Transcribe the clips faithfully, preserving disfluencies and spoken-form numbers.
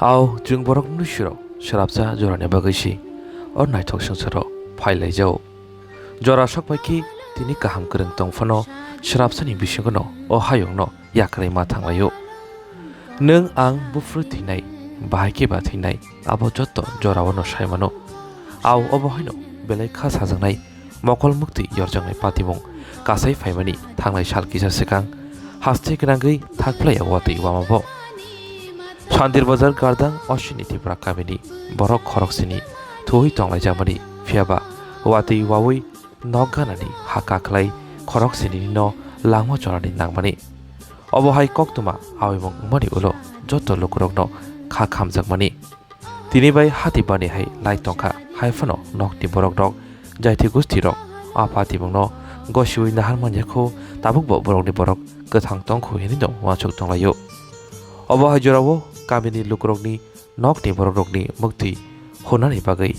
Au, chwng borok mwnwi sirok, srapsa jorani bagwi si o naithok swngcharo phai laijao. Jora sok bai khe tini kaham kwrwng tong phano, srapsani bisingno o hayungno yakarwi ma thanglaio. Nwng ang buphuru thwinai, bahai khe ba thwinai, abo jotto jorao no sai mano. Au, obo haino belai kha sajaknai mokol muktwi yorjaknai patimung kasai phaimani thangnai sal kisa swkang haste gwnangwi thakphlai o watwi wama bo. Sandir Bazar Gardang Oshini Tipra kamini borok khoroksini thuwi tonglaijak mani, phiyaba watwi wawi nok ganani ha kakhlai khoroksinini no langma chonani nangmani. Obo hai koktwma awimung wngmani ulo joto lukurokno kha khamjakmani. Tini bai hati bani hai lai tongkha, hai phano nokni borok rok, jaiti gusti rok a patimung no gosiwi nahar manya kho, tabuk bo borokni borok kwthang tong kho hinwi no uansuk tonglaio. Obo hai jorao kamini lukurokni nokni borok rokni muktwi hunani bagwi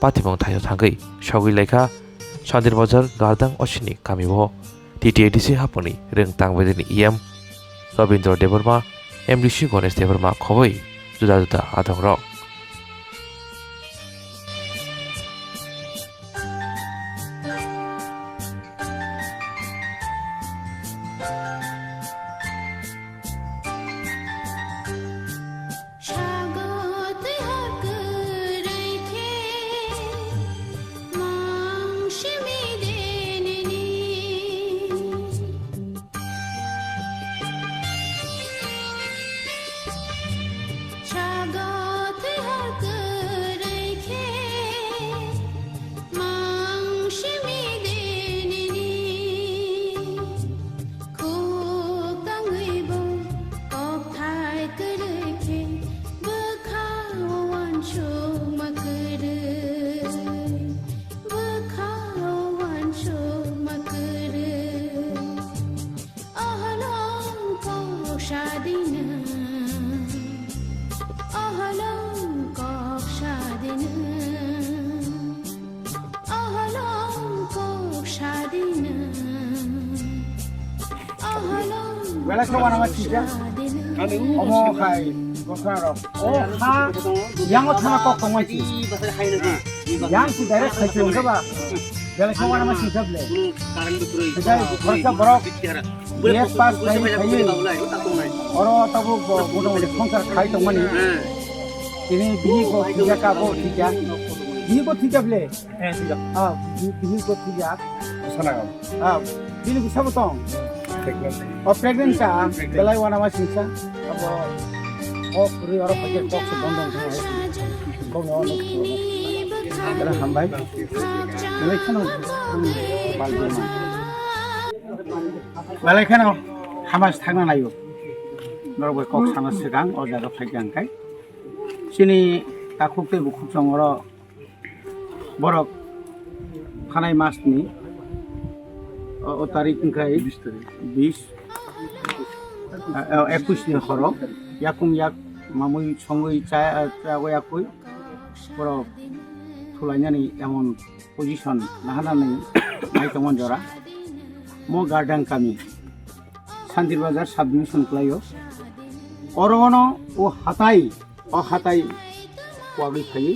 patimung thaio thangwi sogwi laikha Sandir Bazar Gardang Oshini kamio. T T A D C haponi rwng tang bedini E M Rabindra Debbarma, M D C Ganesh Debbarma khoboi juda juda adongrok. Sago twi hor kwrwi khe mang simi de nini. Sago twi hor kwrwi khe mang simi de nini. Khuk tangwi bo kokthai kwrwi khe bwkha o uansukma kwrwi, bwkha o uansukma kwrwi. Oholong kok sadina, oholong kok sadina. Belai khe uanama sijak. Omo hai gosna rok. O ha, yango thana kok tongmai si. Yang si direct khai chwng khe ba. Belai khe uanama sijak le. Belai khoroksa borok B S pass khai khai. Oro tabuk bo motamoti songsar khai tongmani. Tini bini kok sijak ka bo sijak. Bini kok sijak le. Ah, bi-, bihik bo thwijak. Sana kam. Ah, bini bwsa bo tong. Pregnant. Oh, pregnant ka. Pregnant. Belai uanama singsa. Abo kok rwi oro paikhe kok se bondon thang hai. Kok no nuk. Belai hambai. Belai kheno. Bal bal ma. Belai kheno hamas thangna nayo. Norok bai kok sana swkang o jaga phaikha hwnkhe. Chini takhuk tei bukhuk chong oro Borok thanai mas ni o, o tarik wngkha bis tarik. Bis, ah, ah, ekwis ni horo yakung yak mamui songwi cha, ah, chagwi yakui borok thulainani emon position nahanani nai tongmani jora. Mo Gardang kami. Santir Bazar sub division kwlaio. Oro ono o hatai, o hatai kwagwi phaiwi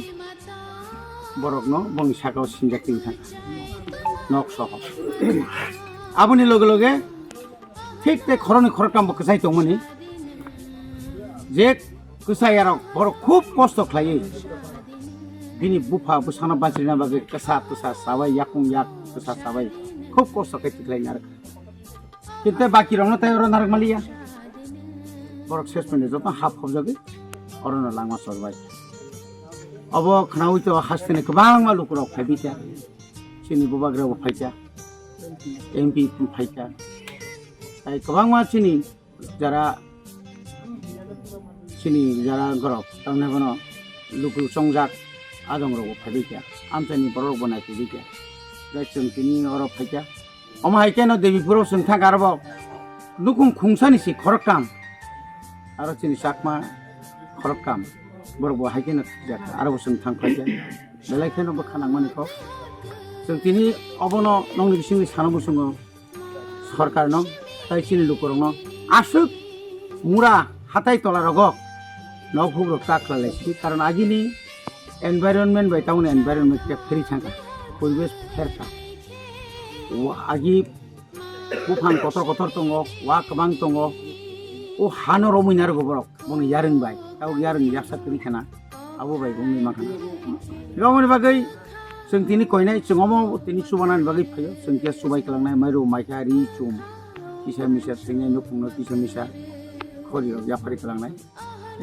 borokno boni sakao sinjak twi thangkha nok soho. Aboni loge loge thik tei khoroknwi khoroktam bo kwchai tongmani je kwchai arok borok khub kosto khlaiwi bini bupha bwsano bachirina bagwi kwsa kwsa chabai yakung yak kwsa chabai khub kosto khe tikhlai narwkha. Kintu baki rokno tai oro narwk maliya. Borok ses pende joto hap hopjagwi orono langma chorbai. Obo khnaui to hasteni kwbangma lukurok phaibi kha. Chini bubagra bo phaikha. M P phaikha. Tai kwbangma chini jara, chini jara gorok tamni bono luku chongjak adong rok bo phaibi kha. Amchaini borok bo nai phaibi kha. Tai chwng tini oro phaikha. Omo hai khe no Devi Puro chwng thang aro bo nukhung khungsani si khoroktham. Aro chini Chakma khoroktham. Borok bo hai khe no thwijak aro bo chwng thang phai khe. Belai khe no bwkha nangmani kok. Chwng tini obono nokni bisingni sana muchungo sorkar no tai chini lukurok no aswk mura hatai tola rogo Nok hukrok ta khlai lai sidi, karon agini environment bai tamoni environment khe phiri thangkha, poribesh pherkha. O agi buphang kotor kotor tongo, wa kwbang tongo. O hano romwi narwgo borok, boni yarwng bai, tabuk yarwng yaksa kwrwi khana, abo bai romwi mankha. Romoni bagwi chwng tini koinai, chwng omo tini chubanani bagwi phaio, chwng khe chubai kwlangnai, mairu maikha, ri chum, kisa misa thwinai, nukhungno kisa misa khori rok yapharwi kwlangnai.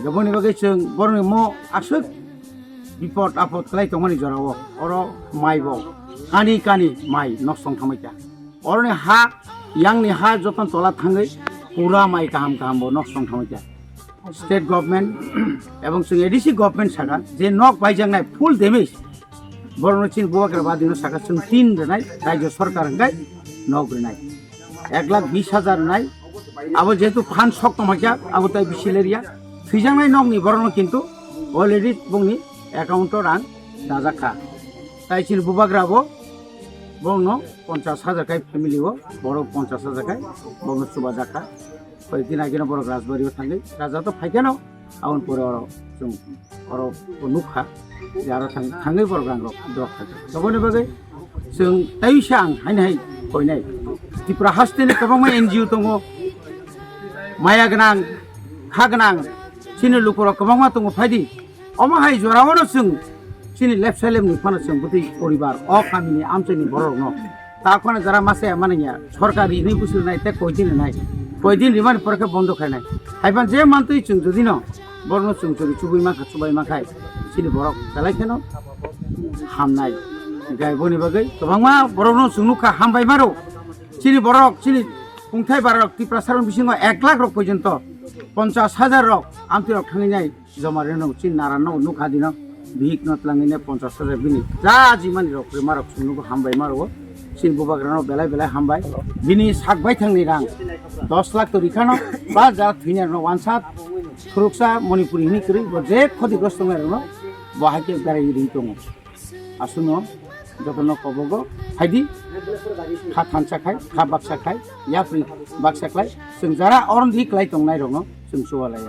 Jaboni bagwi chwng borokni mo aswk bipot apot khlai tongmani jorao, oro mai bo kani kani mai nok song thangbaikha. Oroni ha, yangni ha joton tola thangwi pura mai kaham kaham bo nok song thangbaikha. State government ebong chwng A D C government saka je nok baijaknai full damage, borokno chini bubagra badino saka chwng tin rwnai, rajyo sarkar hwnkhe nok rwnai. Ek lakh bis hajar rwnai. Abo jehetu fund sok tongmani kya, abo tai bisi lerya. Thwijaknai nokni borokno kintu already bongni account o rang dajak kha. Tai chini bubagra bo bongno ponchas hajar kai family o, borok ponchas hajar kai bongno chubajak kha. Koi din ageno borok Rajbari o thangwi, raja to phaikeno, aboni pore oro chwng oro nukha je aro thang-, thangwi borok rang rok drop kha. Aboni bagwi chwng tei sa ang haini hai koinai. Tripura hasteni kwbangma N G O tongo, maya gwnang, kha gwnang, chini lukurok kwbangma tongo, phaidi. Omo hai jorao no chwng chini left side ni phano chwng bwtwi poribar o kamini amchaini borok no ta phano jara masa ya mani ya, sorkar rini busu nai te koi din nai, koi din rimani pore khe bondo khainai. Haiban je mantwi chwng jodi no borok no chwng chwng chubui mankha, chubai mankhai chini borok belai kheno hamnai. Gai boni bagwi kwbangma borok no chwng nukha hambai maro. Chini borok, chini kungthai barok Tiprasa rok bisingo ek lakh rok porjonto, ponchas hajar rok amtwi rok thangwi nai. Joma reno chin nara no nukha dino, bihik no tlangwi ne ponchas hajar bini ja jimani rok rima rok sunu bo hambai maro. Chin bubagra no belai belai hambai. Bini sak bai thangni rang dos lakh to rikhano, ba ja thwina no wansat khuruksa Manipuri hini kwrwi bo je khoti grosto ngai rok no bo hai khe berai ri tongo. Asuno jotono kobogo phaidi, kha thansa khai, kha baksa khai, yapri baksa khlai, chwng jara oron di klai tongnai rokno chwng chuwa lai.